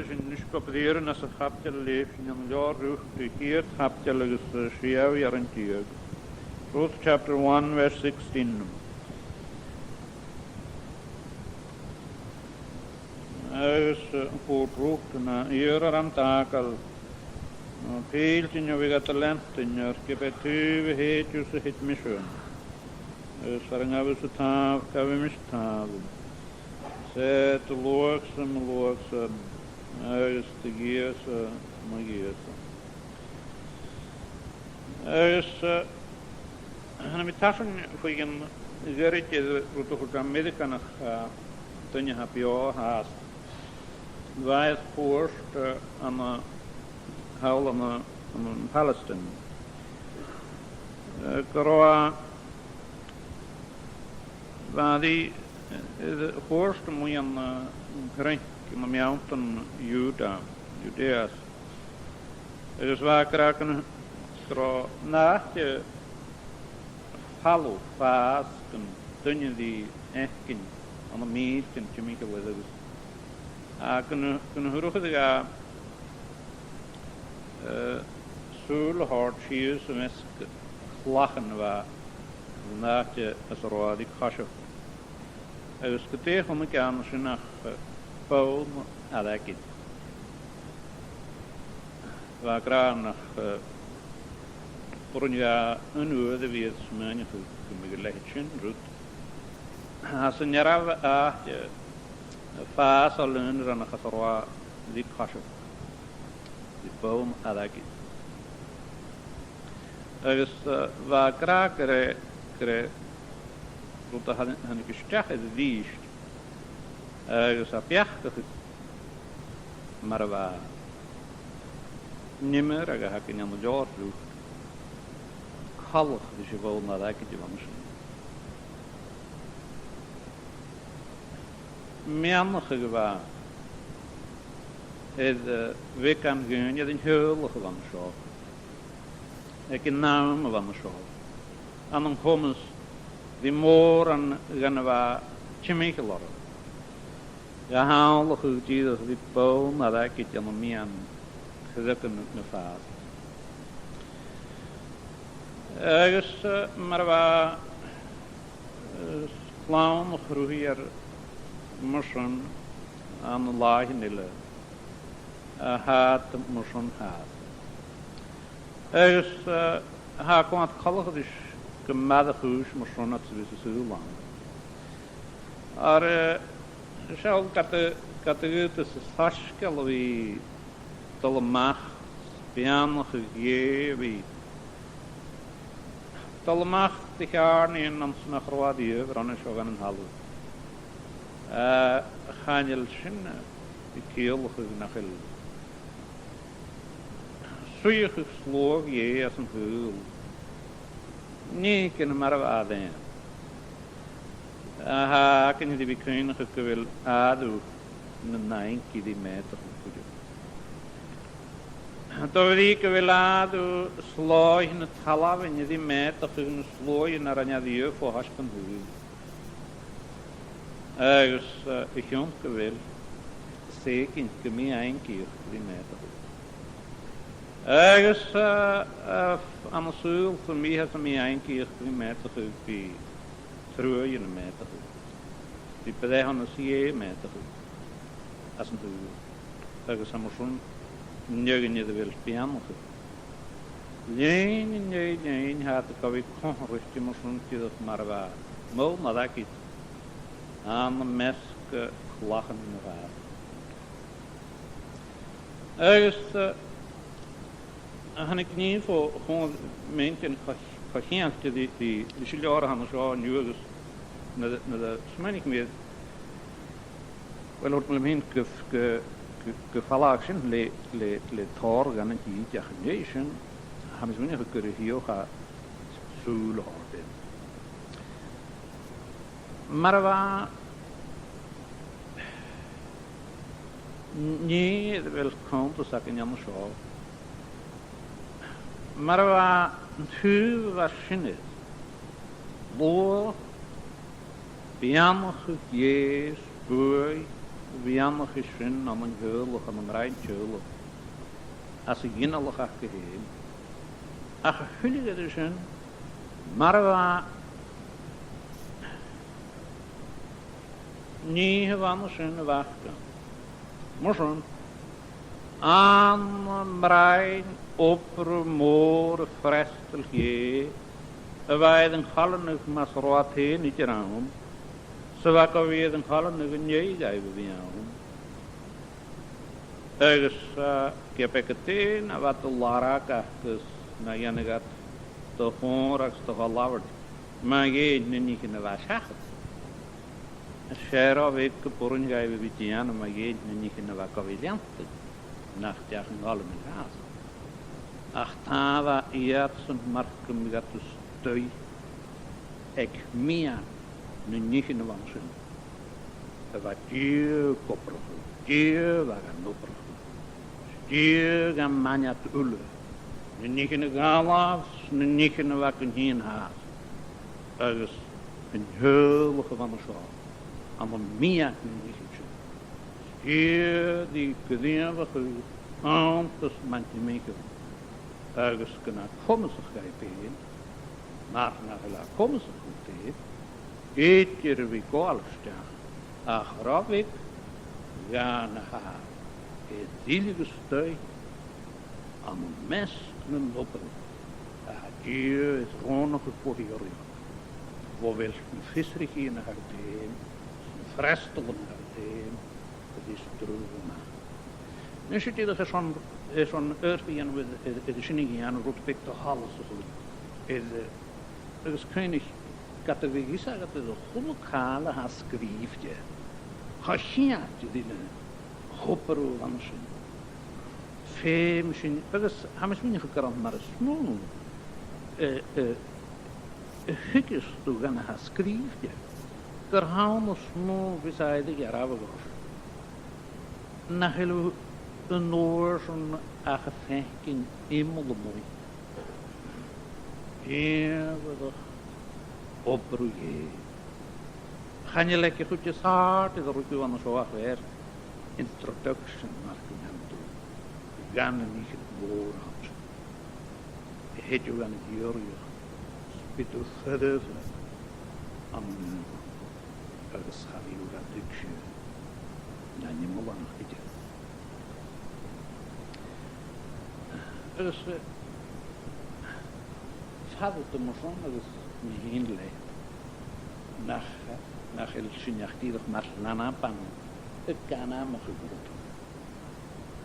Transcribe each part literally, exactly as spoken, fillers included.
Sin a-nis gu Briathran às a' chaibideil a leugh sinn, an leabhar Ruth, a' chiad chaibideil agus, eh, sìtheamh rann deug. Ruth chapter one, verse sixteen. Agus, eh, thuirt Ruth, na iarr orm d' fhàgail, no peilt an-diugh a bhiodh gad leantainn, oir ge b' e taobh a thèid thusa, thèid mise. Agus far an gabh thusa tàmh, gabhaidh mise tàmh. 'S e do shluagh-sa mo shluagh-sa, agus do Dhia-sa mo Dhia-sa. Agus, eh, chan eil mi a' tarraing faoin ghoirid air rud a thuirt Ameireaganach, eh, duine a tha beò fhathast. Bha e air chuairt, eh, ann an, thall ann an, ann an Palestine. Eh, gun robh, bha e, eh, air chuairt a-muigh ann an, eh, an Fhraing, ann am meadhan Iùdea, Judeas. Agus bha e ag ràdh gun, gun robh an àite falamh fàs gun duine a bhith fhaicinn ann am mìltean timcheall air agus, a, gun, gun do chuireadh e, eh, sùil a thoirt sìos am measg clachan a bha an àite anns an robh e a' coiseachd. Agus gu dè chunnaic e an sin ach, eh, bonn airgid. Bha e ag ràdh nach, eh, b' urrainn dha aon uair a bhith air smaoineachadh gum biodh a leithid sin rud anns an dearbh àite, eh, fàsail aonranach anns an robh e a' coiseachd. Bha bonn airgid. Agus, eh, bha e ag ràdh gur e, gur e rud a thàinig, thàinig a-steach air a-rithist, agus a' beachdachadh mar a bha an iomradh a th' againn ann an leabhar Ruth coltach ris a' bhonn airgid a bh' ann an sin. Meanbhachadh a bha air, eh, bheagan dhaoine, air an teaghlach a bh' ann an seo, aig an àm a bh' ann an seo, ann an coimeas ri mòran dhen a bha timcheall orra. Dha shamhlachadh dìreach ri bonn airgid ann am meadhan creagan na fàs. Agus, eh, mar a bha, eh, clann a' cruthachadh mar sin ann an làithean eile, eh, tha iad mar sin fhathast. Agus, eh, tha e a' coimhead coltach ris gu math a' chùis mar sin a tha sibh a' saoilsinn. Oir, eh, seall, ged a, ged a dh'fhaodas an soisgeul a bhith dol a-mach, beannachadh Dhè a bhith dol a-mach de cheàrnaidhean anns nach robh e riamh roimhe seo dhan an talamh. Eh, chan eil sin, eh, a' ciallachadh nach eil suidheachadh sluagh Dhè anns an t-saoghal, nì gun mar a bha e. A tha againn ri bhith cuimhneachadh gu bheil àireamh nan nàimhdean ri meudachadh cuideachd. Tha e ri gu bheil àireamh sluaigh na talmhainn ri meudachadh na sluaigh a rinn e riamh fo thoiseach an t-saoghail. Agus, eh, a chionn gu bheil, 's e gin gu mì-aithnichte ri meudachadh. Agus, eh, eh, ann an saoghal sam bith a tha mì-aithnichte ri meudachadh, bidh truaighean a' meudachadh. Bidh breitheanas Dhè a' meudachadh anns an t-saoghal. Agus tha mar sin an fheadhainn air a bheil beannachadh. Linn an dèidh linn tha iad gu bhith comharraichte mar sin dìreach mar a bha am bonn airgid ann am measg, eh, clachan na fàs. Agus, eh, thàinig nì fo chomhair m' inntinn co-, co-cheangailte ri, ri, ris an leabhar a th' ann an seo an-diugh agus nuair, nuair a smaoinich mi air, uill, thuirt mi leam fhìn gu, gu, gu, gu falbhadh sin le, le, le tòrr dhen an tìde, ach an dèidh sin, tha mi a' smaoineachadh gur e a-rithist a tha sùil a thoirt air. Mar a bha nì air a bheil cunntas againn an seo, mar a bha an taobh a bha sin air, luach beannachadh Dhè 's buaidh bheannachadh sin ann an teaghlach, ann am broinn teaghlach, anns a' ghinealach aca fhèin. Ach a thuilleadh air sin, mar a bha nighean a bha an sin a bh' aca. Mar sin, ann am broinn obair mhòr a' fhreastail Dhè, a bha air an coileanadh mas robh iad fhèin idir ann, 's a bha gu bhith air an coileanadh an dèidh dhaibh a bhith ann. Agus, eh, ge b' e dè na bha iad a' lorg agus na dhèanadh iad de chòmhradh agus de dha-labhairt, mu dheidhinn na nithean a bha seachad. 'S e ro bheag gu b' urrainn dhaibh a bhith a' dèanamh mu dheidhinn na nithean a bha gu bhith leantainn, nach deach an coileanadh às. Ach tha iadsan mar gum biodh iad a-staigh aig meadhan nan nithean a bh' ann sin, a bha Dia ag obrachadh, Dia a bha gan obrachadh, Dia gam aithneachadh uile, na nithean a dh'fhalbh 's na nithean a bha gun tighinn às, agus an teaghlach a bh' ann an seo, ann am meadhan nan nithean sin. Dia ri gnìomhachadh annta 's mun timcheall, agus gun a' comasach dhaibh fhèin, mar nach eil e a' comasach dhut fhèin, idir a bhith gabhail a-steach, ach ro bheag dha na tha air tilleadh a-staigh, ann am measg nan obair a tha Dia air rònachadh bho shìorraidheachd, bho bheil na fiosrachaidhean a th' agad fhèin, 's na freastalan a th' agad fhèin, a bhios drùidhteil a-mach. A-nis, dìreach airson, airson oidhirp a dhèanamh air, air, air sin a dhèanamh, rud beag de sholas a chur air, eh, agus cuimhnich, ged a bhiodh fios agad air a h-uile càil a tha sgrìobhte, cha chì thu dè na h-obair a bh' ann an sin. Feumaidh sinn, agus tha mi a' smaoineachadh gur ann mar as motha, eh, eh, a thuigeas tu dè na tha sgrìobhte, gur ann as motha a bhios e air a dhearbhadh ort. Nach eil thu an uair sin ach a' faicinn iomall a-muigh. Gnìomhaireachd obair Dhè. Chan eil e aig a' chuid as àirde de rudan a th' ann an seo ach bheir introduction mar gum biodh tu dhan an nì mhòr a th' ann. A thèid thu dhan an t-sìorraidheachd, 's bidh tu forever ann an, agus cha bhi thu ga tuigsinn nan iomlan idir. Agus, eh, fada do mar sin agus mi fhìn leat, nach, nach eil sinn ach dìreach mar leanaban a' gabhail a-mach rudan.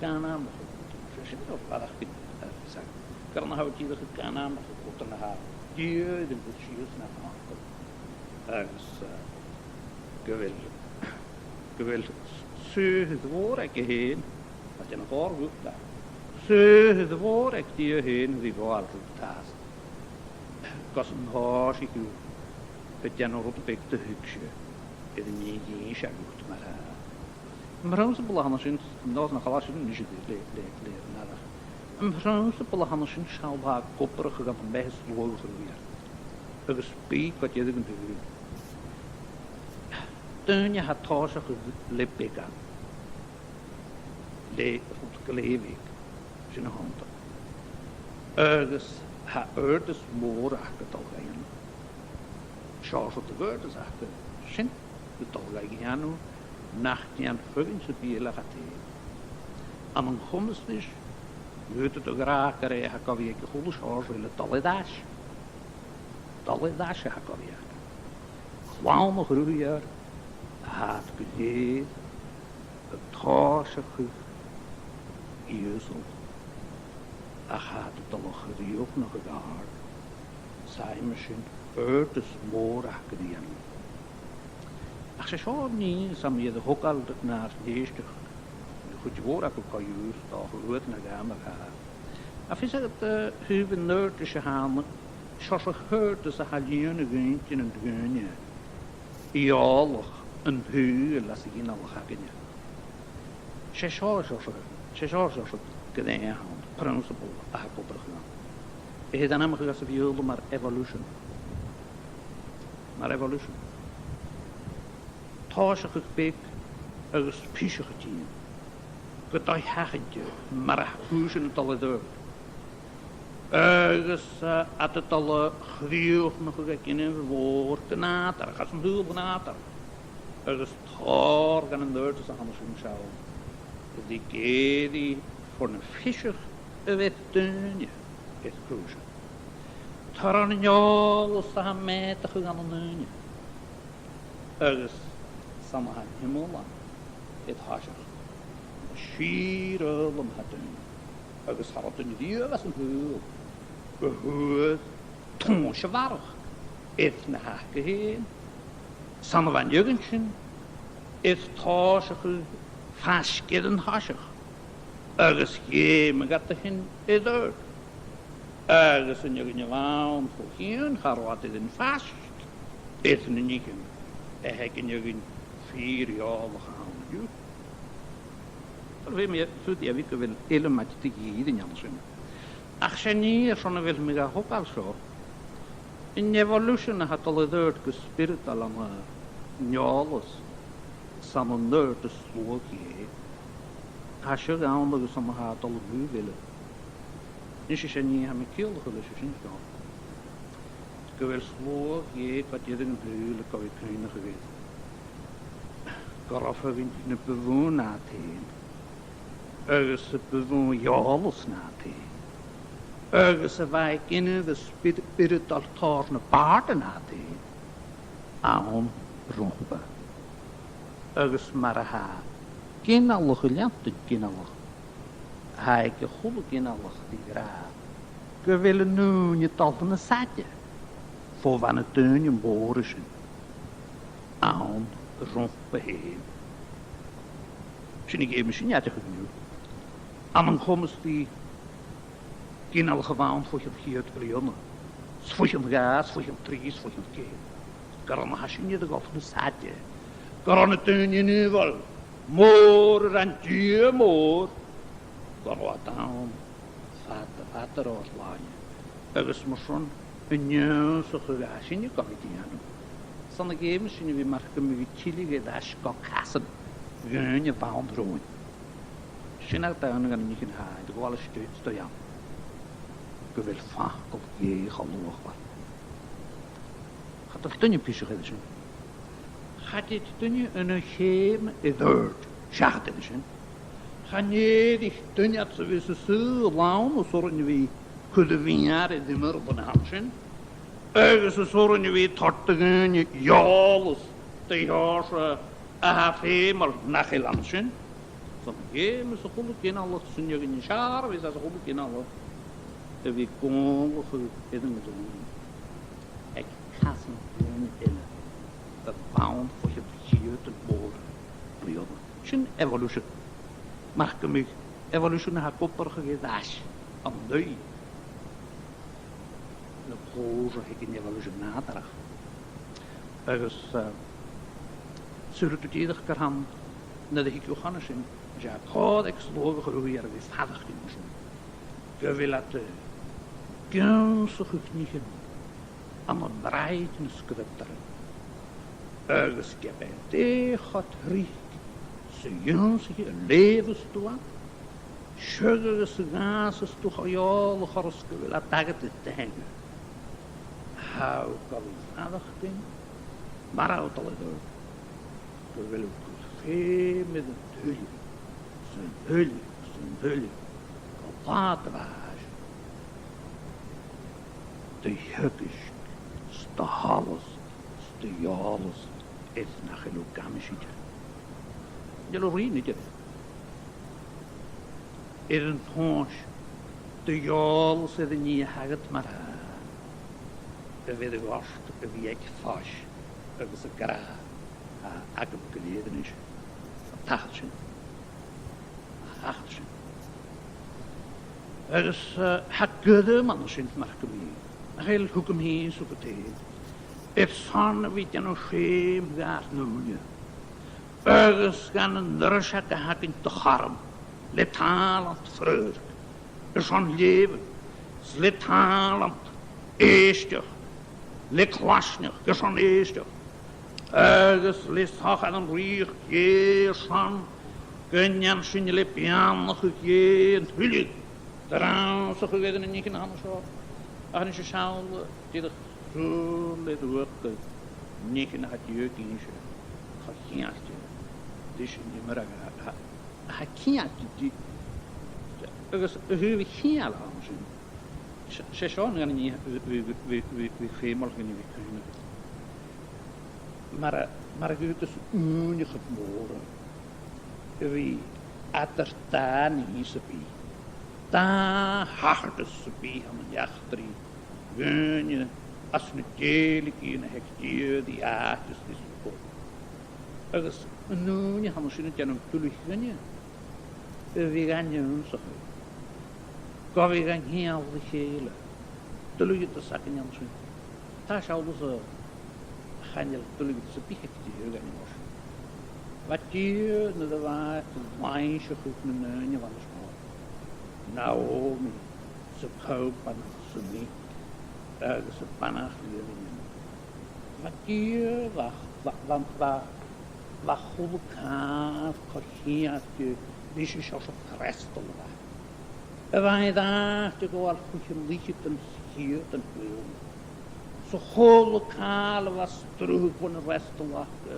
Gabhail a-mach rudan. 'S e sin a tha a' faireachdainn, eh, 's e, gur ann a tha thu dìreach a' gabhail a-mach rudan a tha Dia air an cur sìos na fàgail. Agus, eh, gu bheil, gu bheil saothair mhòr aige fhèin, a' dèanamh gòrr dhut, saothair mhòr aig Dia fhèin ri ghabhail riut às. Gus an tòisich thu a' dèanamh rud beag de thuigse air an nì a dh'innis e dhut mar-thà. Am prionnsabail a th' ann an sin, nòs na chalais sin, a-nis le, le, le, le, an earrach. Am prionnsabail a th' ann an sin, seall, tha e ag obrachadh ann am beatha is luaidh a' chruitheir. Agus bidh gu deireadh an t-saoghail. Daoine a tha a' tòiseachadh le beagan, le rud glè bheag, sin a th' annta. Agus tha adhartas mòr aca a' dol dhaibh. Seo rud a bh' adhartas aca sin a' dol dhaibh a dhèanamh, nach dèan feadhainn sam bith eile ach iad fhèin. Ann an comas ris, dh'fhaodadh tu a ràdh gur e a tha gu bhith aig a h-uile seòrsa eile dol air ais. Dol air ais a tha gu bhith aca. Clann a' Chruthaigheir, tha iad gu lèir a' tòiseachadh ìosal, ach tha iad a' dol a chrìochnachadh àrd, 's ann mar sin adhartas mòr aca ri dhèanamh. Ach 's e seo an nì 's a tha mi air a thogail nar n-èisteachd a' chuid mhòr agaibh co-dhiù, 's dòcha uair no dhà mar-thà. Tha fios agad, eh, thaobh an adhartais a th' ann, seòrsa adhartas a tha a' lìonadh inntinn an duine eòlach an t-saoghail anns a' ghinealach againne. 'S e seo, seo, seo, 's e seo, seo, seo gu dè a th' ann, prionnsabail a tha ag obrachadh ann. Tha e air ainmeachadh anns a' Bheurla mar evolution. Mar evolution. Tòiseachadh beag, agus piseach a' tighinn gu dòigh sheachad mar a tha cùisean a' dol air adhart. Agus, eh, iad a' dol a chrìochnachadh aig inbhe mhòr gu nàdarra, agus an t-saoghal gu nàdarra. Agus tòrr dhen an adhartas a th' ann an sin seall, a bhith ag èirigh far na piseach a bheir daoine air cùisean. Tòrr dhen eòlas a tha meudachadh ann an daoine. Agus 's ann a tha an t-iomall ann air thoiseach, na sìor fhoghlam a tha daoine, agus cha robh duine riamh às an t-saoghal gu h-uair tomhas a bharrachd air na th' aca fhèin. 'S ann a bha an fheadhainn sin air tòiseachadh faisg air an toiseach, agus dh'fheumadh iad a thighinn air adhart. Agus an fheadhainn a bh' ann fo chian, cha robh iad air an faisg air na nithean a th' aig an fheadhainn fìor-eòlach ann an-diugh. Bheir mi sùil gu bheil eileamaid de dh'fhìrinn ann an sin. Ach 's e nì airson a bheil mi ga thogail seo, an evolution a tha a' dol air adhart gu spioradail ann an eòlas 's ann an adhartas sluagh Dhè. Tha seo ann agus ann a tha a' dol a-bhos uile. Nis, 's e nì a tha mi a' ciallachadh leis an sin seo, gu bheil sluagh Dhè gu dearbh an t-saoghail gu bhith cuimhneachadh air gun robh feadhainn na bu mhò na iad fhèin, agus a bu mhò eòlas na iad fhèin, agus a bha aig inbhe spir-, spioradail tòrr na b' àirde na iad fhèin, ann romhpa. Agus mar a tha ginealach a' leantainn ginealach, tha aig a h-uile ginealach ri ràdh gu bheil an ùine a' dol nas fhaide fo bha na daoine mòra sin ann romhpa fhèin. Sin a dh'fheumas sinn aideachadh an-diugh. Ann an coimeas ri ginealach a bh' ann fo cheud bliadhna, 's fo cheud a dhà, 's fo cheud a trì, 's fo cheud a ceithir. Gun robh na tha sin air a dhol nas fhaide, gun robh na daoine an-diugh mòr air an Dia mòr, gun robh iad ann fada, fada ro làimh. Agus mar sin, an ionnsachadh a tha sinne gu bhith a' dèanamh, 's ann a dh'fheumas sinne a bhith mar gum biodh a' tilleadh air ais gu casan dhaoine a bh' ann romhainn. Sin agad dà dhen na nithean a tha iad a' gabhail a-steach, a-steach ann, gu bheil facal Dhè cho luachmhor. Cha toil duine piseach air sin. Cha tèid duine an aon cheum air adhart seachad air sin. Chan èirich duine às a bhith san saoghal ann as urrainn a bhith cur a mhiann air iomradh na tha sin, agus as urrainn a bhith toirt do dhaoine eòlas de sheòrsa a tha feumail nach eil an sin. 'S ann a dh'fheumas a h-uile ginealach 's an fheadhainn as fheàrr a bhios às a h-uile ginealach a bhith a' còmhradh air an dòigh aig casan dhaoine eile a bh' ann fo cheud bliadhna mòr bliadhna. Sin evolution. Mar gum biodh evolution a tha ag obrachadh air ais an dòigh na clòimh a th' aig an evolution nàdarrach. Agus, eh, saoilidh tu dìreach gur ann nuair a thig thu chun an sin, 's e còir aig sluagh a chur a-mach air a bhith faireachdainn mar sin, gu bheil iad, eh, ag ionnsachadh nithean ann am bràighean na sgriobtar. Agus ge b' e dè cho tric 's a dh'ionnsaich thu, a leughas tu iad, seach agus a dh'fhàsas tu cho eòlach orra 's gu bheil iad agad air do theanga, tha thu gu bhith faireachdainn mar a tha thu a' dol air adhart, gu bheil thu a' cur feum air an tuilleadh, 's an tuilleadh, 's an tuilleadh, gu làthair do bhàis, do theagasg, 's do sholas, 's do dh'eòlas, air nach eil thu gam sìde. Nach eil thu riamh idir air an tomhas do dh'eòlas air an nì a th' agad mar-thà, a bheir ort a bhith aig fois agus ag ràdh, "Tha agam gu lèir a-nis." Tha sin. Tha sin. Agus, eh, tha gairm an sin mar gum biodh. Nach eil, thugam fhìn 's thugad fhèin, airson a bhith a' dèanamh feum dha ar n-ùine agus dhan an uireasbhag a th' againn de chothrom le tàlant fradharc airson leughadh, 's le tàlant èisteachd, le claisneachd airson èisteachd, Agus le sochair an Rìgh Dhè airson, gun dèan sinn le beannachadh Dhè an tuilleadh do rannsachadh air na nithean a th' ann an seo. Ach a-nis, a sheall, dìreach sùil le d' fhuachd, nithean a tha Dia ag innse, cho ceangailte ris an iomradh a, a, a tha ceangailte ri, agus a thaobh a cheangal a th' ann sin. 'S e, 's e seo an aon nì a bha, bha, bha, bha, bha feumail dhuinn a bhith a' cuimhneachadh. Mar a, mar a dh'fhaodas ùine a chur mòr a bhith eadar dà nì sam bith, dà thachartas sam bith ann an eachdraidh dhaoine anns na dèiligeadh a th' aig Dia ri àite is ri sùil. Agus an ùine a th' ann an sin a' dèanamh duilich dhuinne a bhith gan ionnsachadh, gu bhith gan ceangal ri chèile. Duilgheadas againn an sin. Tha seòlas a, chan eil duilgheadas sam bith aig Dia gun an uair sin. Bha Dia nuair a bha e a' làimhseachadh nan daoine a bh' ann an seo, Naomi, 's a' Cobannach, 's a Mic, agus a' Bhanach Lìonainean. Bha Dia, bha, bha, bha, bha, bha a h-uile càil co-cheangailte ris an seòrsa freastal a bha. A bha e air àite a ghabhail chun a' chùis a lìonadh an sgìre den t-saoghal. 'S a h-uile càil a bha a' sruthadh bhon an fhreastal aca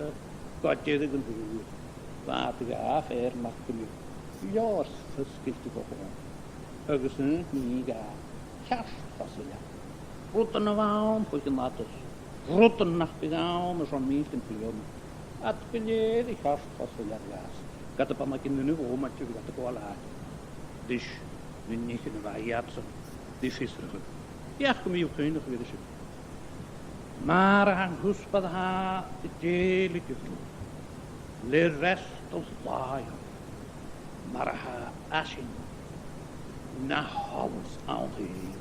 gu deireadh an t-saoghail, bha iad a' gabhail feur mar gum biodh leabhar fosgailte bho chionn. Agus an nì a ghabh ceart fosgailte. Rudan a bh' ann bho chionn fhada, rudan nach biodh ann airson mìltean bliadhna. Iad gu lèir a cheart fosgailte a dh'fhàs. Ged a bha iad a' dèanamh òmaid, bha iad a' gabhail àite ris na nithean a bha iadsan ri fiosrachadh. Feuch gum bi thu a' cuimhneachadh air sin. Mar a tha an cuspair a tha a' dèiligeadh le fhreastal làitheil, mar a tha esan na sholas ann fhèin.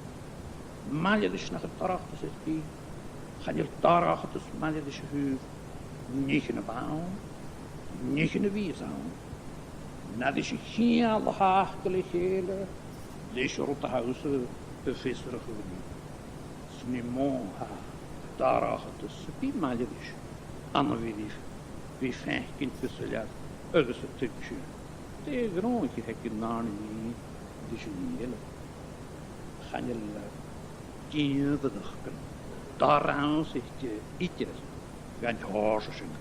Maille ris nach eil dorchadas air bith, chan eil dorchadas maille ris a thaobh nithean a bh' ann, nithean a bhios ann, no ris a' cheangal a th' aca le chèile, leis an rud a tha thusa a' fiosrachadh. 'S nì mò tha dorchadas sam bith maille ris ann a bhith, bhith faicinn gu soilleir agus a' tuigsinn dè a' ghnothaich a th' aig an dàrna nì ris an nì eile. Chan eil, eh, dìomhaireachdan do-rannsaichte idir dhan t-seòrsa sin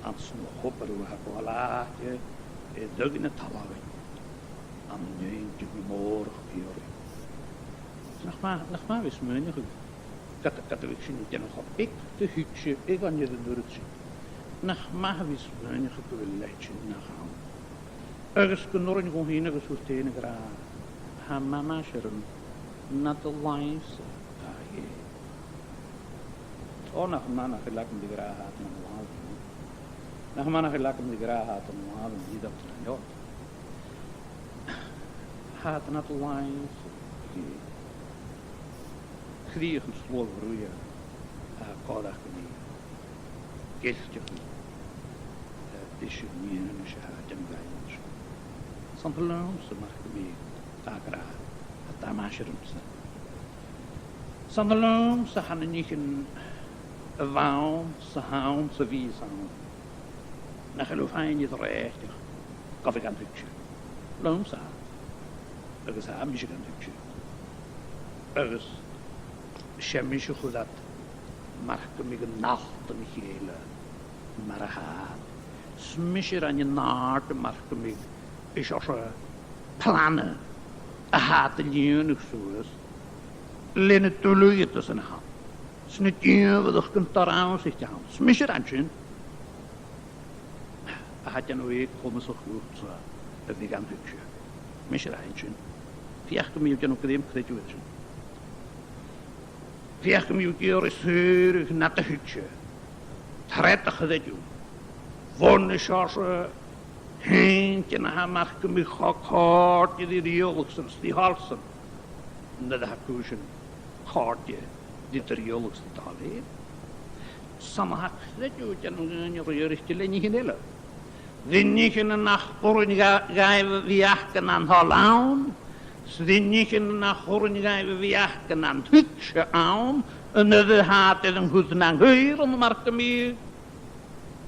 anns na h-obair a tha a' gabhail àite air rudan na talmhainn ann an inntinn mòr a' chùraim. Nach math, nach math a bhith a' smaoineachadh, ged, ged a bhiodh sinn a' dèanamh cho beag de thuigse aig an aon uair sin, nach math a bhith a' smaoineachadh gu bheil leithid sin nach ann. Agus gun urrainn dhomh fhìn agus dhut fhèin a ràdh, tha m' aimsir ann nad làimhse, a Dhè. Ò, nach math nach eil agam ri ràdh, tha iad nam làmhan. Nach math nach eil agam ri ràdh, tha iad nam làmhan, dhìreach tron fheòil. Tha iad nad làimhse, a Dhè. Crìoch an sluagh ruadh a tha a' còrdadh gu mi. Geill-teachd, eh, ris an fhianais a tha iad a' dèanamh. 'S ann leamsa mar gum biodh, tha e ag ràdh, tha d' aimsir annsa. 'S ann leamsa a tha na nithean a bh' ann, 's a th' ann, 's a bhios ann. Nach eil thu fhèin air do rèiteach gu bhith gan tuigse. Leamsa. Agus tha mise gan tuigse. Agus 's e mise a chuir iad mar gum biodh an altan ri chèile mar a tha. 'S mise a rinn an àirde mar gum biodh an seòrsa plana a tha iad a' lìonadh suas le na duilgheadasan a th' ann. 'S na dìomhaireachdan do-rannsaichte a th' ann. 'S mise a rinn sin. A tha a' dèanamh e comasach dhutsa a bhith gan tuigse. Mise a rinn sin. Feuch gum bi thu a' dèanamh grèim creideimh air sin. Feuch gum bi thu ag iarraidh saoradh nad thuigse tro do chreideamh bhon an seòrsa inntinn a tha mar gum biodh cho còrdadh ri riaghaltas 's ri thoil-san, nuair a tha cùisean còrdadh ri do riaghaltas 's ri do thoil fhèin. 'S ann a tha creideamh a' dèanamh dhaoine riaraichte le nithean eile. Ri nithean nach urrainn dha-, dhaibh a bhith aca nan toil ann, 's ri nithean nach urrainn dhaibh a bhith aca nan tuigse ann, an uair a tha iad air an cur nan caoran mar gum biodh.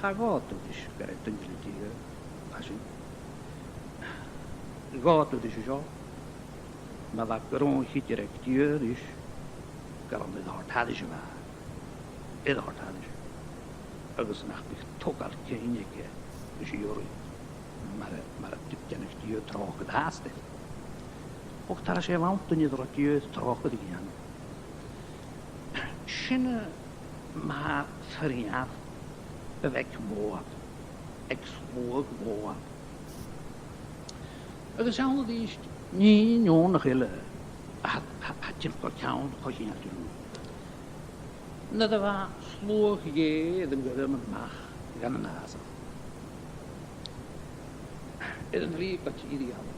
Cha ghabhadh tu ris gur e duine le Dia a bha sin. Ghabhadh tu ris an seo, ma bha grunn chidsin aig Dia ris gur ann air àrd-thairis a bha e. Air àrd-thairis. Agus nach biodh togail cinn aige ris an fheadhainn, mar a, mar a dhèanadh Dia tròcair a-staigh. Och, tha e a' sealltainn air an robh Dia tròcair a' dèanamh. Sin mar a bha e aig Mòab, aig sluagh Mhòaib. Agus ann a-rithist, nì neònach eile a tha, tha, tha timcheall ceann cho cinnteach rium. Nuair a bha sluagh Dhè air an gairm a-mach dhan an fhàsach, air an t-slighe gu tìr Iàla,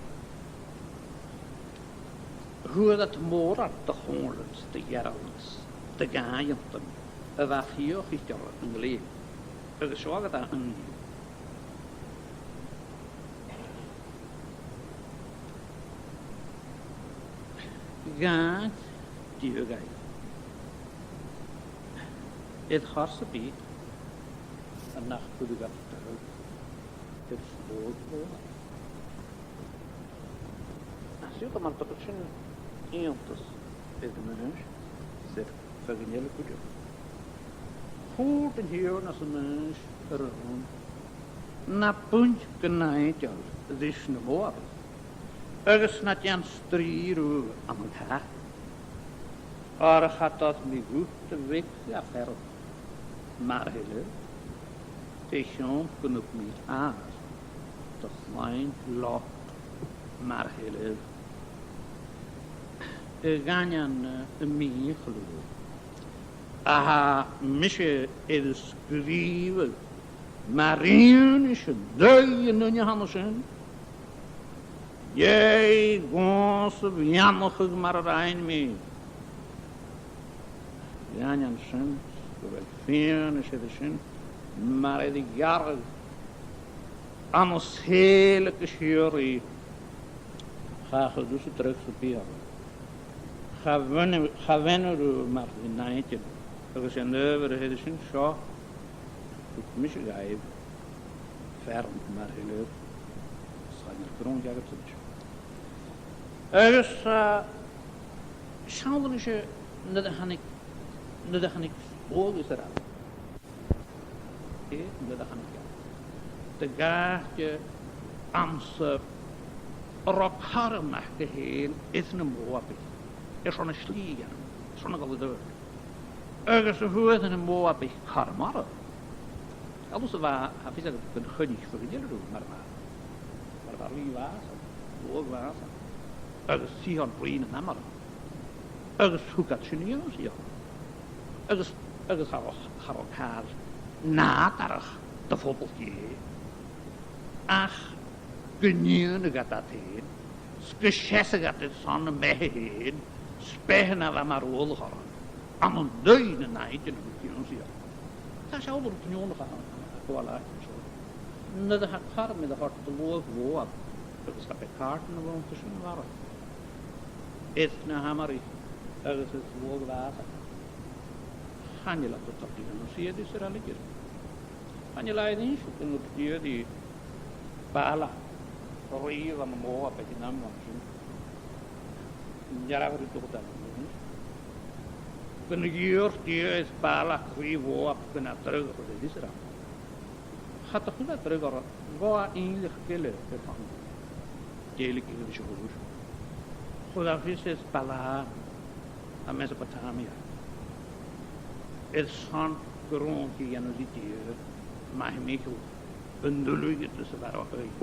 fhuair iad mòran de chomhairle 's de ghearaltas, de dh'aodantan a bha fiach idir an glè. Agus seo agad e an Dh'àithn Dia dhaibh, air chor sam bith, an nach cuireadh iad taghadh air sluagh Mhòaib. Siud mar a tha sin iongantas air an Aonais, 's air feadhainn eile cuideachd. Thuirt an Tighearna san Aonais rium, na buin gu nàideil ris na Mòabaich, agus na dèan strì riutha ann an cath, oir cha toir mi dhut a bhith a' fearann mar a thuilleadh, a chionn gun tig mi às do chloinn Lot mar a thuilleadh. A dh'aindeoin a' mhì-chlù a tha mise air a sgrìobhadh mar fhianais an aghaidh an duine a th' ann an sin, dè dhòmhsa a bheannachadh mar a rinn mi? Dh'aindeoin sin, gu bheil fianais air sin, mar air a ghearradh ann an sèileadh gu sìorraidh, cha chuir thusa dragh sam bith orra. Cha bhean-, cha bheannair thu mar a bha nàideil, agus an adhbhar a th' air sin seo, thug mise dhaibh fearann mar a thuilleadh, 's chan eil grunn agad san sin. Agus, eh, Seall a-nis nuair a thàinig, nuair a thàinig sluagh Israel. Nuair a thàinig iad. Do dh'àite anns an robh cothrom aca fhèin air na Moabaich, airson an slighe, airson a dhol air adhart. Agus fhuair na Moabaich cothrom orra. Agus a bha, tha fios agad gun choinnich iad gu dearbh orra, mar a bha, mar a bha rìgh Bhàsan, sluagh Bhàsan, agus Sihon rìgh nan Amorach. Agus thug iad sin dhìom, Sihon. Agus, agus cha robh, cha robh càil nàdarrach do phoball Dhè. Ach gun dèanadh iad iad fhèin, 's gun seasadh iad airson am beatha fhèin, 's beatha na bha mar uallach orra, ann an aghaidh nan nàimhdean a bha ionnsaigh orra. Tha seo a' dol gu neònach a, a, a ghabhail àite an seo. Nuair a tha cothrom air a thoirt do shluagh Mhòab, agus cha b' e càirdean a bh' annta sin a bharrachd, air na h-Amorach agus air sluagh Bhàsan, chan eil iad a' toirt an sìde Israel idir. Chan eil e air innse gun do dh'iarr Balak, rìgh Mhòab aig an àm sin, an dearbh rud a thuirt e, gun do dh'iarr Dia air Balak rìgh Mhòab gun a dhruig a chur air Israel. Cha do chuir e dragh orra, bha e innleachd eile air fad. Dèiligeadh ris a' chùis. Chuir e fios air Balaam à Mesopotamia, airson gun robh e a' dèanamh ri Dia math mhìochail an duilgheadas a bha air a thoirt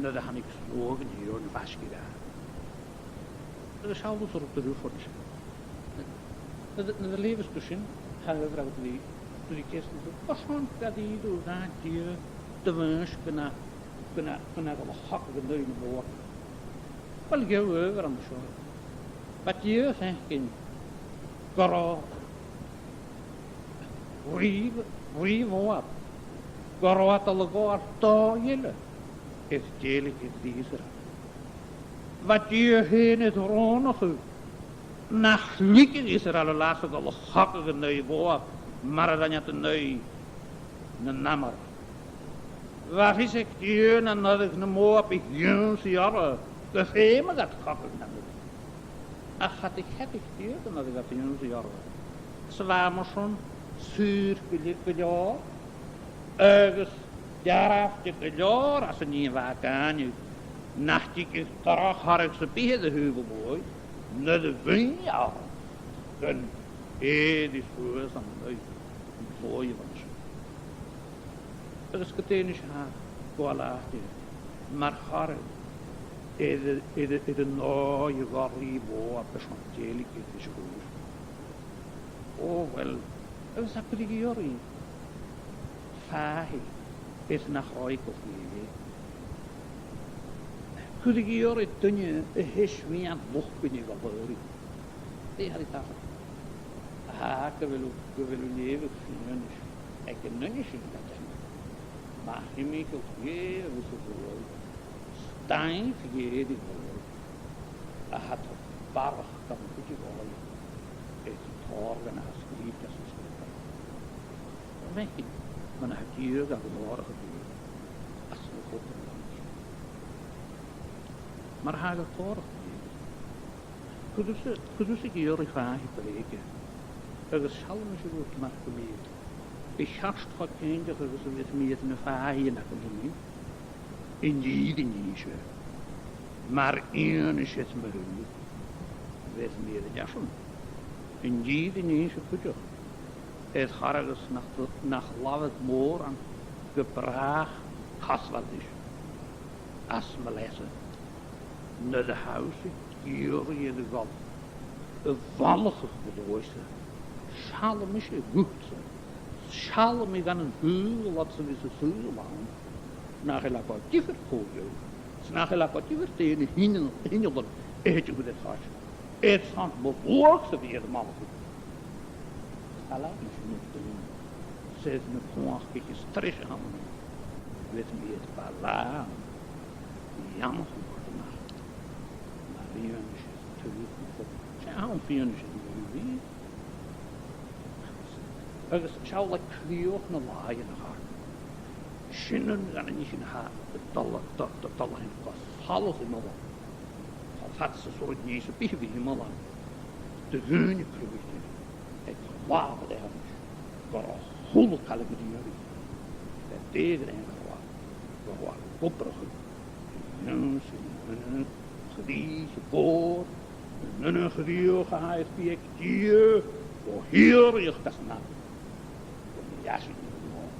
nuair a thàinig sluagh an Tighearna faisg air. Agus seall thusa rud a dh'fhàs. Nuair, nuair a leughas tu sin, tha e a' bruidhinn ri, ri ceist, carson gun do dh'fheumadh Dia a mhaoineachadh gun a, gun a, gun a dhol a chogadh an aghaidh nam Mòab. Uill, gheibh thu adhbhar an seo. Bha Dia a' faicinn gun robh rìgh, rìgh Mhòab, gun robh iad a' dol a ghabhail dòigh eile air dèiligeadh ri Israel. Bha Dia fhèin a' dèanamh ràdh nach leigeadh Israel a leas a dhol a chogadh an aghaidh Mhòab, mar a rinn iad an aghaidh nan Amorach. Bha fios aig Dia nan toireadh na Mòabaich ionnsaigh orra gu feumadh iad cogadh nan Amorach. Ach cha do cheadaich Dia gun toireadh iad ionnsaigh orra. 'S bha e mar sin saor gu le-, gu leòr, agus dearbhte gu leòr às an nì a bha e ag aithneachadh, nach tigeadh droch choire sam bith air a thaobh a' bhuaidh, nuair a bhuineadh e orra gun èirigh suas an aghaidh an t-sluaigh a bh' ann. Agus gu dè a-nis a tha gabhail àite mar choire air, air, air an dòigh a ghabh rìgh Mhòab airson dèiligeadh ris a' chùis? O, uill, agus tha cuideigin a' cur fàitheadh air nach robh e gu fìor. Cuideigin a' cur duine a theas mì-luchd-cuideachail gu h-àraidh. Dè tha ri tachairt? Aha, gu bheil, gu bheil thu a' leughadh fianais aig an duine sin a tha a' dèanamh math mhìochail Dhè agus a' bhuaidh, 's dòcha gu bheil e a' dol a dhol a tha barrachd gam chuid a' bhuaidh air tòrr dhen a tha sgrìobhte anns an sgriobtar. Am faic thu, mar a tha Dia gam ghlòrachadh Dhè anns na h-obair a th' ann. Mar a tha e gu tòrr Dhè. Cuiridh thusa, cuiridh thusa gu ìre fàitheadh brèige, agus seall a-nis a-bhos mar gum biodh. A cheart cho cinnteach agus a bhios mi air na fàidhean agam fhìn, an dèidh an innse, mar fhianais air mo thaobh, bhios mi air an fhearann. An dèidh an innse cuideachd, air chor agus nach, nach labhair mòran gu bràth cosmhail ris às mo leas e. Nuair a tha thusa ag iarraidh air a dhol a mhallachadh gu luath-sa, seallaidh mise dhutsa, seallaidh mi dhan an t-saoghal ud 's a bhios an saoghal ann, nach eil e gu diofar cò thu, 's nach eil e gu diofar dè na h-inneal-, h-innealan a thèid a chur air chois, airson mo shluagh-sa a bhith air am mallachadh. Seall a-nis, a nighean, 's e na cumhachdaich as treise a th' annam, bhiodh mi air Balaam a dhèanamh cuideachd, mar fhianais air taobh mo chorp. 'S e àm fianais air mo thaobh. Agus seall, le crìoch na làithean a th' ann, sin an, an nì sin a tha a' dol, do, do, dol a thighinn gu solas a-muigh. Tha fad 's as urrainn dha nì sam bith a bhith a-muigh. de dhaoine cruaidh, aig làmh a' dearbhais, gur e a h-uile càil a dhèanadh, a dhèanadh gu robh, gu robh ag obrachadh an ionnsaigh, an aon chrìoch mhòr, an aon chrìoch a tha air bith aig Dia, o shìorraidheachd às an àite. Gu measg an uair,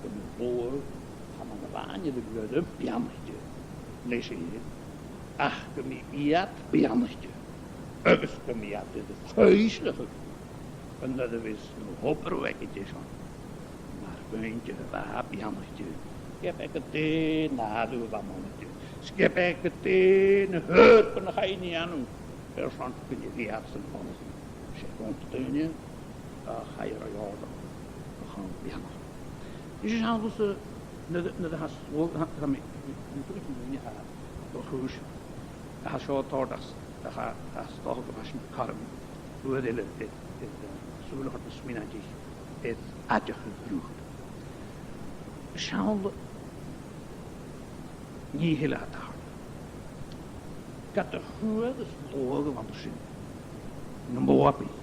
gu measg an uair, tha mi a' faighneachd gu bheil iad beannaichte leis fhèin, ach gum bi iad beannaichte, agus gum bi iad air a choisrigeadh, an uair a bhios na h-obair aige deiseil, mar gum biodh e beannaichte, ge b' e dè an t-àite a bha e a' dol a dhèanamh, ge b' e dè na h-obraichean a chaidh a dhèanamh, airson gun deach iad san àite. 'S e gun daoine a chaidh a ràdh a chum beannachd. Is e seann lusa na, na, na has, well, tha, tha mi, mi, mi, mi, mi, mi, tha, do chùis, tha seo a' toirt às, tha, tha, tha stoc a bha sin cothrom, uair eile, e, e, e, sùil a thoirt na smaointean, e, aideachadh rud. Seann lu-, nì eile a tha tachairt. Ged a fhuair an sluagh a bh' ann an sin, na Moabaich,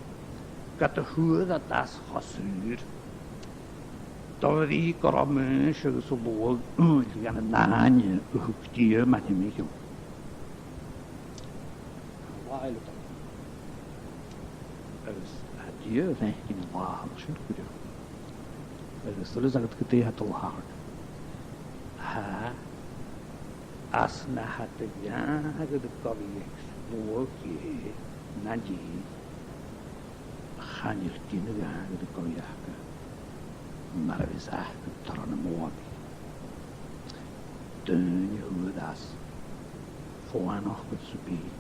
ged a fhuair iad às cho saor, do bhrìgh gun robh Maois agus an sluagh aon dhen an àithne a thug Dia mun timcheall. An là eile. Agus tha Dia a' faicinn an là a tha sin cuideachd. Agus tuilleadh agad gu dè tha a' dol a thachairt. Tha, às na tha de dh'àmhghar a' gabhail aig sluagh Dhè na Dia, chan eil gin a dh'àmhghar a' gabhail aca mar a bhios aca tro na Moabaich. Daoine a fhuair às fo aithneachadh sam bith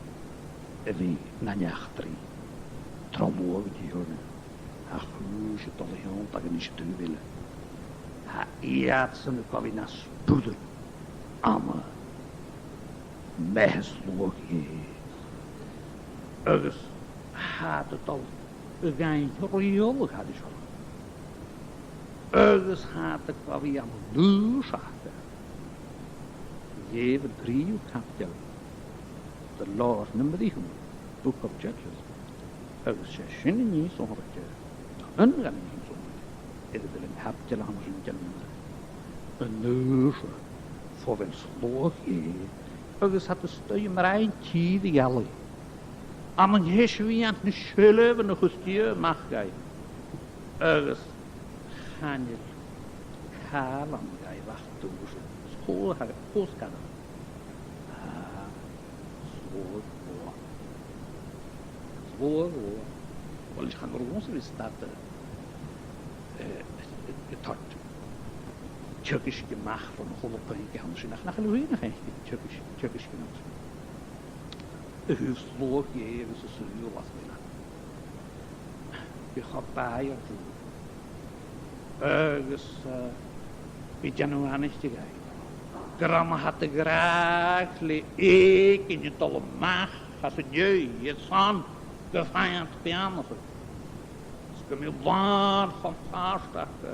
a bhith nan eachdraidh tro mhuinntir Dhè, a' chùis a' dol a thionndadh a-nis an taobh eile. Tha iadsan a' gabhail nas bùirn ann am beatha sluagh Dhè. Agus tha iad a' dol a dh'fhaighinn riaghladh thairis orra. Agus tha iad a' gabhail an aon nì seo. Leugh an treas caibideil de Leabhar nam Britheamhan, Book of Judges. Agus 's e sin an nì sònraichte, aon dha na nithean sònraichte, air a bheil an caibideil a th' ann an sin dèanamh. An uair sin, fo bheil sluagh Dhè, agus tha iad a-staigh am broinn tìr a' gheallaidh, ann an ceasbhaidh na seilbh a chuir Dia a-mach dhaibh. Agus chan eil càil ann dhaibh ach dùsgadh. Is cò, cò as coireach? Ah, sluagh Mhòaib. Sluagh Mhòaib. Uill, chan urrainn dhomhsa a bhith stad, eh, eh, eh, toirt teagasg a-mach bhon a h-uile puing a th' ann an sin, ach nach eil thu fhèin a' faicinn teagasg, teagasg a th' ann an sin. A thaobh sluagh Dhè agus an saoghal a bh' ann. Bha e cho bàidh orra. Agus, eh, bha e a' dèanamh aithnichte dhaibh gur ann a tha iad ag ràdh le èiginn a' dol a-mach às an dèidh airson gum faigh iad beannachadh. Is gum bi làn cho pàirt aca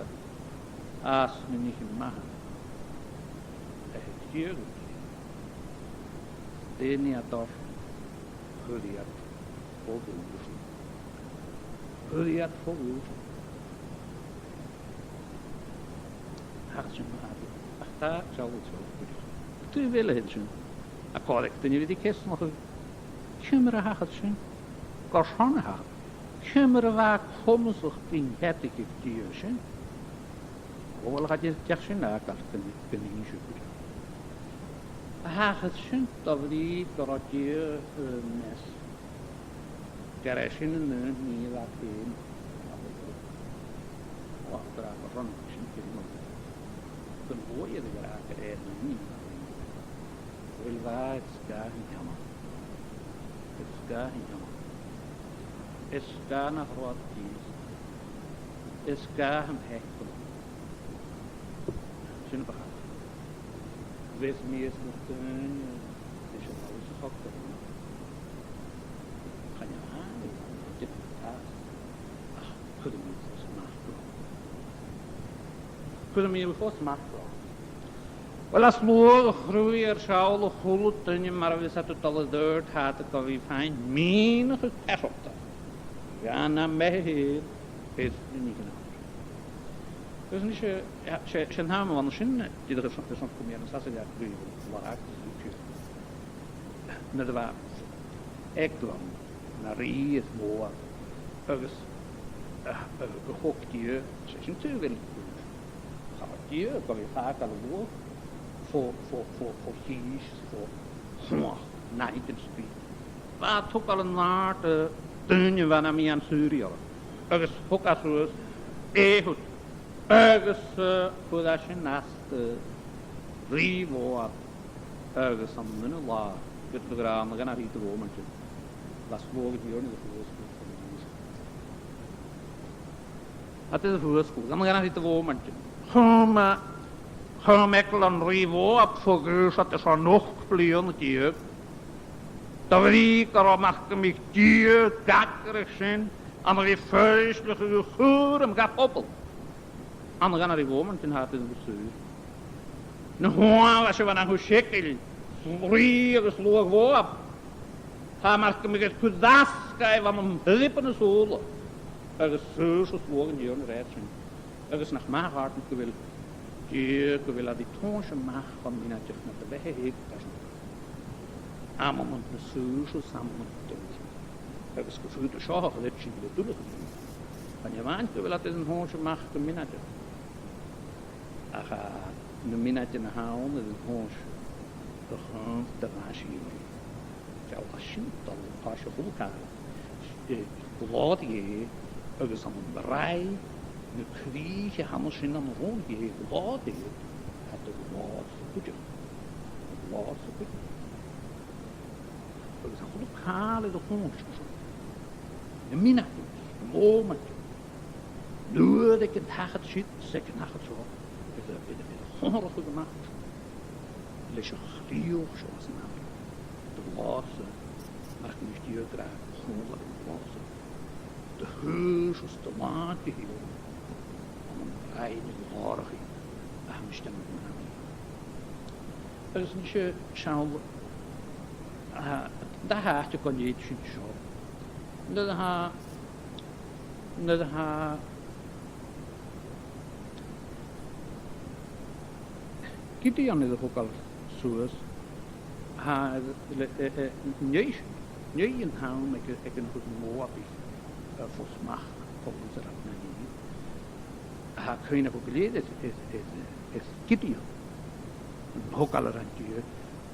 às na nithean math a th' aig Dia. Dè nì iad ort? Chuir iad fo bhùrn. Chuir iad fo bhùrn. Thachair sin mar-thà. Ach tha sealladh seo cuideachd. Taobh eile a tha sin. A' còrdadh ri duine a bhith a' ceasnachadh ciamar a thachair sin. Carson a thachair. Ciamar a bha e comasach gun teagamh aig Dia sin. O uill, cha deach, deach sin fhàgail gun, gun innis sibh cuideachd. Thachair sin do bhrìgh gun robh Dia, eh, meas gur e sin an aon nì a bha e fhèin. Ach gun robh e ag ràdh sin fhèin. Gun luaidh a bha e ag ràdh gur e an aon nì a bha e fhèin. Uill, bha e sgàth an teanna. Is sgàth an teanna. Is sgàth nach robh iad dìreach. Is sgàth an t-seachdain. Sin a bha. Bheir mi às na daoine leis an fheadhainn a thug orm. Chan eil ann, dè tha. Ach cuiridh mi fo-, fo-, a-mach gu. Cuiridh mi fo-, a-mach gu. Uill, a' sluagh a' cruinneachadh air seòladh a h-uile duine mar a bhios iad a' dol air adhart, tha iad gu bhith a' faighinn mìneachadh pearsanta dhan a' bheatha air an oidhche an-dràsta. Agus a-nis, eh, 's e, 's e an t-àm a bh' ann an sin, dìreach airson, airson cumail an sàs air a' chruinneachadh lag, nuair a bha Eglon na rìgh air Mhòab, agus, eh, eh, a thog Dia, 's e sin taobh eile, thog Dia gu bhith a' fàgail an luaidh fo, fo, fo, fo chìs, fo chumhachd, nàimhdean 's a bhith. Bha e a' togail an àird, eh, daoine a bha na mìon-shaoraidh orra, agus thog e suas Ehud, agus, eh, chuir e sin às do rìgh Mhòab. Agus an aon là, ged a bha e ag ràdh, "An gabh na rìgh do mhòmaintean?" Las luag an Tighearna do fhuasgladh. Ach do fhuasgladh, "An gabh na rìgh do mhòmaintean?" Chùm, eh, chùm Eglon rìgh Mhòab fo ghùis iad airson ochd bliadhna deug. Do bhrìgh gun robh Marcaiche Dia ag atharrachadh sin, ann a bhith foillseachadh cùram dha phoball. An gabh na rìgh do mhòmaintean? Tha iad a' dol a dh'fhuasgladh. Na h-uain a bha sibh ann an Cùis Eachail, rìgh agus luag Mhòab, tha Marcaiche a' cur às dha bhon am pìob na sùla, agus saor suas luag an Tighearna a rèir sin. Agus nach math a chàirdean gu bheil Dia, gu bheil e a' tòiseachadh a-mach fo mhionaideachd nad bheatha fhèin, amannan na saor suas, amannan na dùthcha. Agus gu faod seo a chur air sin le duilgheadas. Chan e a-mhàin gu bheil e a' tòiseachadh a-mach fo mhionaideachd, ach, eh, na mionaidean a th' ann air an tòiseachadh a chum do mhaise dheth. Seall, tha sin a' dol, tha seo a' cur, eh, glòir Dhè agus an bràigh, na crìche a th' ann an sin ann an rùn Dhè, glòir Dhè, tha do ghlòir-sa cuideachd. Glòir-sa cuideachd. Agus a h-uile càil air a' chùis, na mionaidean, na mòmaintean, nuair a tha e a' tachairt siud 's a' tachairt seo, air a, air a, air a chomharrachadh a-mach leis a' chrìoch seo às an amharc, do ghlòir-sa, mar a chunnaic Dia gu robh cùmhnant air an glòir-sa, do shaor suas do làmhan Dhè, ann am bràigh na glòrachaidh a tha mise a' dèanamh an-dràsta. Agus a-nis, eh, seall, eh, dà àite gun tèid sinn seo. Nuair a tha, nuair a tha Gideon air a thogail suas, tha, le, eh, eh, an dèidh sin, an dèidh an t-àm aig, aig an robh na Mòabaich, eh, fo smachd, fo Israel na nì, tha cuimhne againn gu lèir air, air, air, air Gideon, an togail a rinn Dia.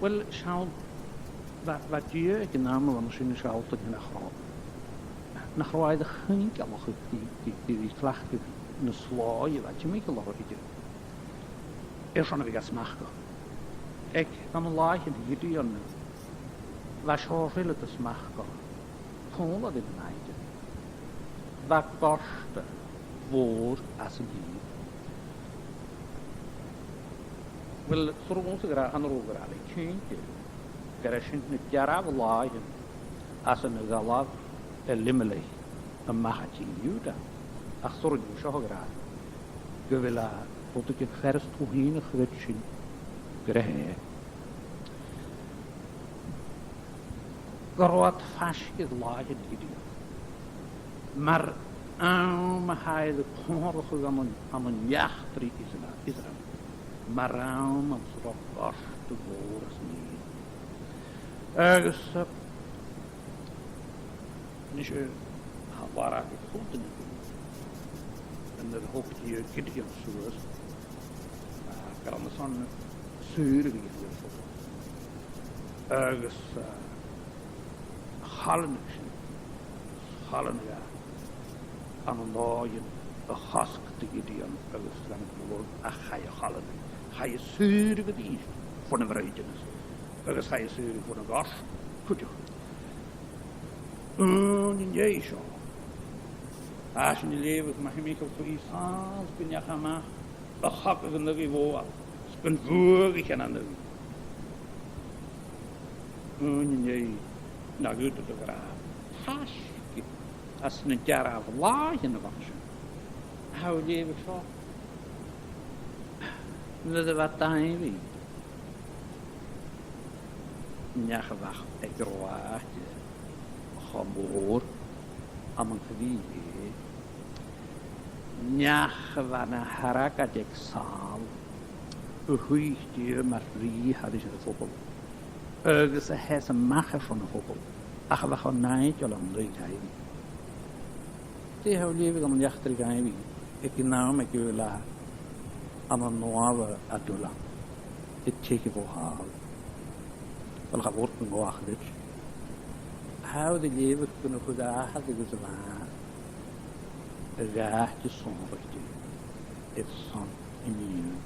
Uill, seall, bha, bha Dia aig an àm a bha sin a' sealltainn nach robh, nach robh e air a chuingealachadh ri, ri, ri, ri cleachdadh na slòigh a bha timcheall orra idir airson a bhith ga smachdachadh. Aig, ann an làithean Ghideona, bha seòrsa eile de smachd orra còmhla ri na nàimhdean. Bha gorta mhòr às an tìr. Uill, 's urrainn dhomhsa a ràdh, chan urrainn dhomh a ràdh le cinnt gur e sin na dearbh làithean às an do dh'fhalbh Elimelech a-mach à dìnnear Iùdah. Ach 's urrainn dhomh seo a ràdh, gu bheil e rudeigin furasta dhomh fhìn a chreidsinn gur e. Gun robh iad faisg air làithean Ghideona. Mar àm a tha air a comharrachadh ann an, ann an eachdraidh Israel, Israel. Mar àm anns an robh gorta mhòr às an tìr. Agus, eh, a-nis, eh, tha barrachd aig a h-uile duine an uair a thog Dia Gideon suas, eh, gur ann airson saor a bhith air. Agus, eh, chaill e sin, chaill e ann an dòigh a chosg do Ghideon agus gun a bhuail, ach chaidh a chaill e. Chaidh e saor a-rithist bhon a' bhraighdeanas, agus chaidh e saor bhon a' ghort cuideachd. Aon an dèidh seo, tha sinn a' leughadh mu thimcheall faoi sàs gun deach e a-mach a chogadh an aghaidh Mhòaib, 's gun bhuaidh e an aghaidh. Aon an dèidh na ghuta do ghràdh. Tha sinn às na dearbh làithean a bha sin. Tha thu a' leughadh seo. Nuair a bha Daibhidh Neach a bha aig ro-àite cho mòr ann an cridhe. Neach a bha na thargaid aig sàil a shuidh Dia mar rìgh thairis air a' phoball, agus a sheas a-mach airson a' phobaill, ach a bha cho nàideil ann an dòigh-taighe. Dè tha thu a' leughadh ann an eachdraidh Dhaibhidh aig an àm aig a bheil e ann an uamhar a dhùbhlan, a' teicheadh bho thall? Uill, cha mhòr gun do dh'fhàg e. Tha thu a' leughadh gun do chuir athair agus a mhàthair a dh'àite sònraichte airson an nighean.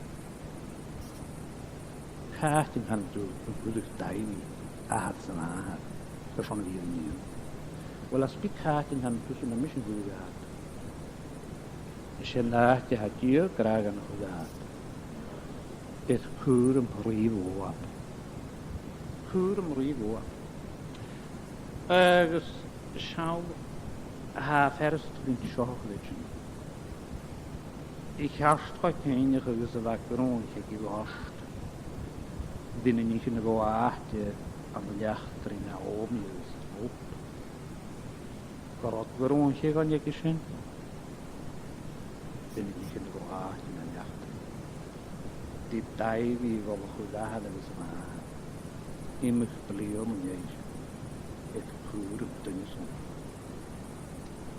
Càit an can thu gun do chuir Daibhidh athair 's a mhàthair airson a bhith air an nighean? Uill, às bith càit an can thusa, nam mise an cur iad. 'S e an t-àite a tha Dia ag ràdh gun do chuir iad. Is cùram Rìgh Mhòab. Cùram Rìgh Mhòab. Agus seall, tha e furasta dhuinn seo a chreidsinn. A cheart cho cinnteach agus a bha Gronach aig a' ghort, bha na nithean a' dol àite ann an eachdraidh Naomi agus Ruth. Gun robh Gronach aig an taigh sin, bha na nithean a' dol àite ann an eachdraidh. Bha Daibhidh a' dol a chuir athair agus a mhàthair iomadh bliadhna a dh'aois air cùram duine sònraichte.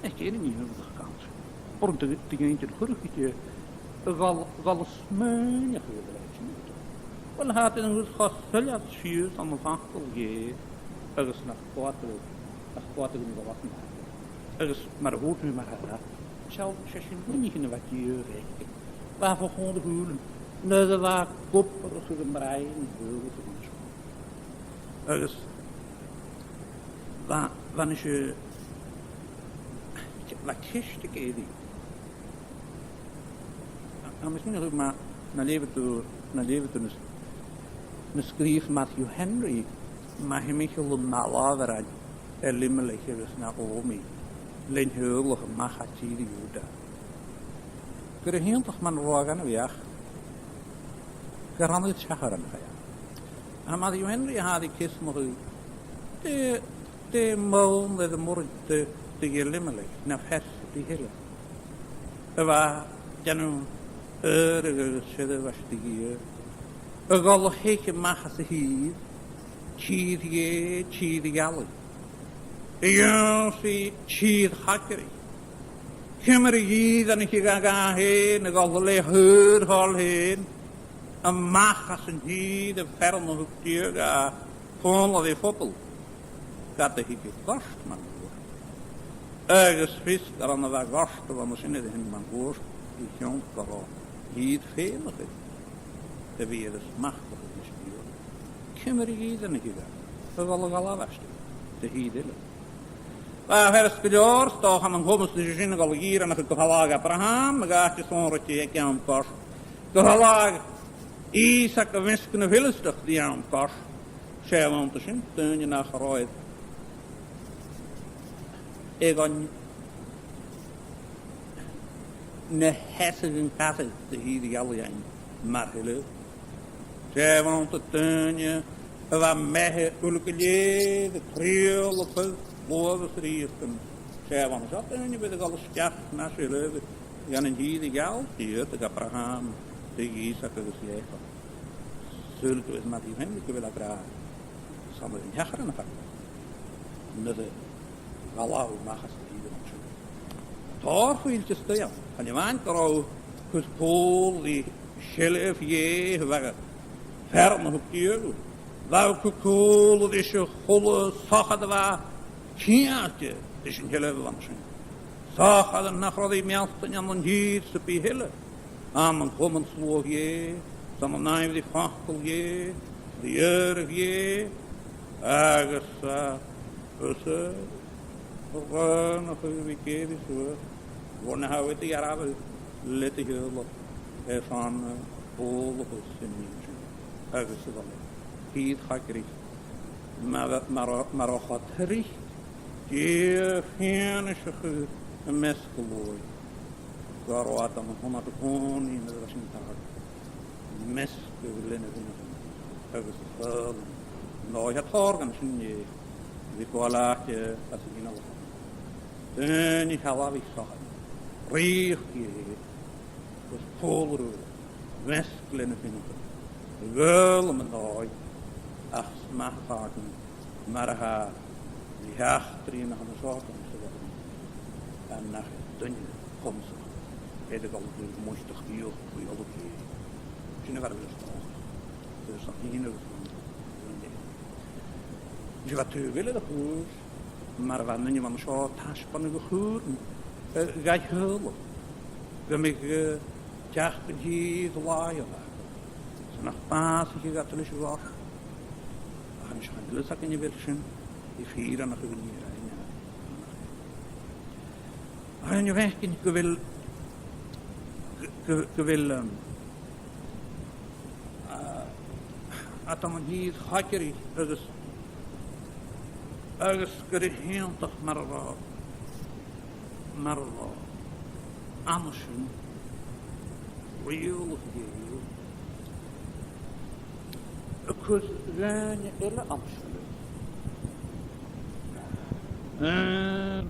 Aig aon nì, bha e gann. Oir an do, do dh'fhaodte an cuireadh iad e a dhol, a dhol a smaoineachadh air a leithid sin. Uill, tha iad an uair sin cho soilleir sìos ann am facal Dhè agus nach fhaodadh, nach fhaodadh iad a dhol às an àite. Agus mar a thuirt mi mar-thà, seall, 's e sin na nithean a bha Dia aige. Bha e fo chomhair a shùilean nuair a bha e ag obair a chur am broinn a dh'eòlas a bh' ann an seo. Agus bha, bha mise, bha ceist aig èirigh. Agus nì, ma, na leugh thu, na leugh thu na s-, na sgrìobh Matthew Henry mu thimcheall an fhalbh air Elimelech agus Naomi len teaghlach a-mach à tìr Iùdah. Gur e iongantach mar a bha e gan a bhith, gur ann a chaidh iad seachad an-siud. Ann am Matthew Henry a tha e a' ceasnachadh dè, dè am bonn air am b' urrainn do, do dh'Elimelech na fear sam bith eile a bha a' dèanamh adhradh agus seirbheis do Dhia, a dhol a theicheadh a-mach às a' thìr, tìr Dhè, tìr ghealaidh. A dh'ionnsaigh tìr chagairidh. Ciamar a dh'fheumadh e a dhol le shaor-thoil fhèin a-mach às an tìr a bh' ann a thug Dia dha còmhla ri a' phoball, ged a thigeadh gort mun cuairt. Agus fios gur ann a bha gort a bh' ann an sin air a thighinn mun cuairt, a chionn gun robh tìr feumach air a bhith air a smachdachadh ris Dia. Ciamar a dh'fheumadh e a dhol a ghabhail às a' tìr eile? Bha e furasta gu leòr, 's dòcha, ann an comas leis a sin a dhol a dh'fhìreanachadh gu tàladh Abraham, a dh'àite sònraichte aig àm goirt, gu tàladh Isaaic am measg nam Philisteach ri àm goirt. 'S e a th' annta sin, daoine nach robh air aodann na sheasamh an casaid de thìr ghealaidh fhaighinn mar sheilbh. 'S e a th' annta daoine a bha am beatha uile gu lèir a' triall a' cur luaths air Ìosa. 'S e a th' annta seo daoine a bha a' dol a-steach na seilbh dhan an tìr a gheall Dia do dh'Abraham, do dh'Isac agus do dh'Iàcob. Saoil gu bheil Matthew Henry gu bheil e ag ràdh 's ann air an t-seachran a chaidh iad nuair a dh'fhalbh iad a-mach às an tìr an sin. Tha tòrr fìdhleachas ann. Chan e a-mhàin gun robh e a' cur cùl ri seilbh Dhè a bha aige, fearann a thug Dia dha. Bha e a' cur cùl ris a h-uile sochair a bha ceangailte ris an t-seilbh a bh' ann an sin. Sochair nach robh ri mealtainn ann an tìr sam bith eile, ann an comann sluagh Dhè, 's ann an adhbhar ri facal Dhè, ri adhradh Dhè, agus, eh, thusa, a dh'aonachadh a bhith ag èirigh suas, bhon a tha thu air do dhearbhadh le do theaghlach, eh, airson, eh, bualadh sin an sin, agus a dhol air tìr chagairidh, mar, mar, mar a chaidh tric Dia fianais a chur am measg an t-sluaigh, gun robh iad ann an cunnart a' chùmhnaint nuair a bha sin a' tachairt, am measg a' ghleanna mhineachain agus a' chaolan No, tha tòrr dhen sin, eh, bhith a' gabhail àite às an inneal. Daoine a' falbh a-mach, rìoghachd, eh, agus pòlaireachd, measg le na fineachan. Ghaol mun dòigh, ach 's math a chàirdean, mar a tha, bhith eachdraidh na h-aon seòrsa, an nach eil duine cumanta, eadar a dhol gu muinntir Dhè, gu olc Dhè. Sin a bha air a bhith a' stòl. Agus an fhìor agus an, an, an, bha taobh eile de chùis, mar a bha an duine bh' ann an seo taisbeanadh a chur, eh, dha theaghlach, gum biodh, eh, teachd an tìr làitheil. 'S nach bàsaich iad leis a' bhàrr. Ach an seo an glas againn a bheil sin, i fìreanach a bhith an ìre. Ach an fhaicinn gu bheil, gu, gu bheil, um, a, a tha an tìr choigeartaich agus, agus gur e iongantach mar a bha, mar a bha, an sin, riaghladh Dhè, a' cur dhaoine eile an sin. Ehm,